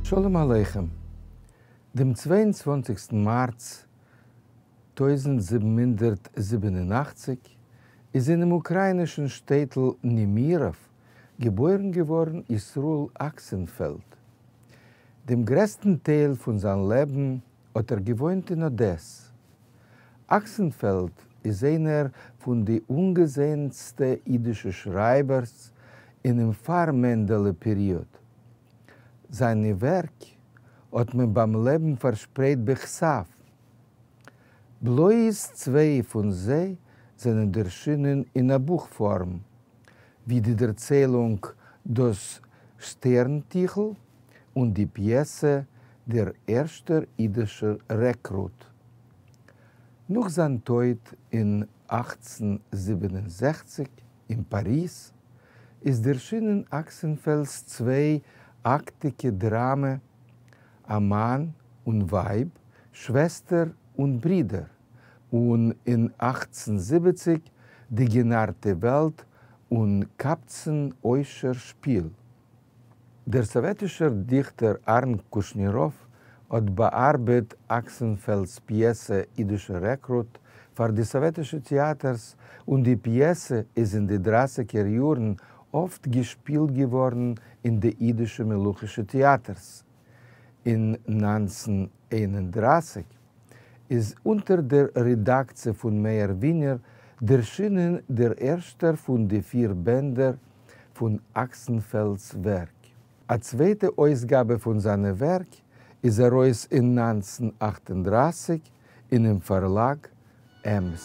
שלום עליכם. דעם 22סטן מאַרץ 1787 איז אינעם אוקראַיִנישן שטעטל נעמיראָוו געבוירן געוואָרן ישראל אַקסענפֿעלד. דעם גרעסטן טייל פֿון זײַן לעבן האָט ער געוואוינט אין אָדעס. אַקסענפֿעלד איז איינער פֿון די אָנגעזעענסטע ייִדישע שרײַבערס אינעם פֿאַר-מענדעלע-פּעריאָד. זײַנע ווערק האָט מען בײַם לעבן פֿאַרשפּרייט בכתבֿ. בלויז צוויי פֿון זיי זענען דערשינען אין אַ בוך-פֿאָרם, ווי די דערציילונג דאָס שטערנטיכל און די פּיעסע דער ערשטער ייִדישער רעקרוט. נאָך זײַן טויט אין 1867 אין פּאַריז איז דערשינען אַקסענפֿעלדס צוויי-אַקטיקע דראַמע אַ מאַן און ווײַב, שוועסטער און ברידער, און אין 1870 די גענאַרטע וועלט און קבצן עושר שפּיל. דער סאָוועטישער דיכטער אַהרן קושניראָוו האָט באַאַרבעט אַקסענפֿעלדס פּיעסע ייִדישער רעקרוט פֿאַר די סאָוועטישע טעאַטערס און די פּיעסע איז אין די דרײַסיקער יאָרן אָפֿט געשפּילט געוואָרן אין די ייִדישע מלוכישע טעאַטערס. אין 1931 איז אונטער דער רעדאַקציע פֿון מאיר ווינער דערשינען דער ערשטער פֿון די פֿיר בענדער פֿון אַקסענפֿעלדס ווערק. אַ צווייטע אויסגאַבע פֿון זײַנע ווערק איז אַרויס אין 1938 אינעם פֿאַרלאַג עמס.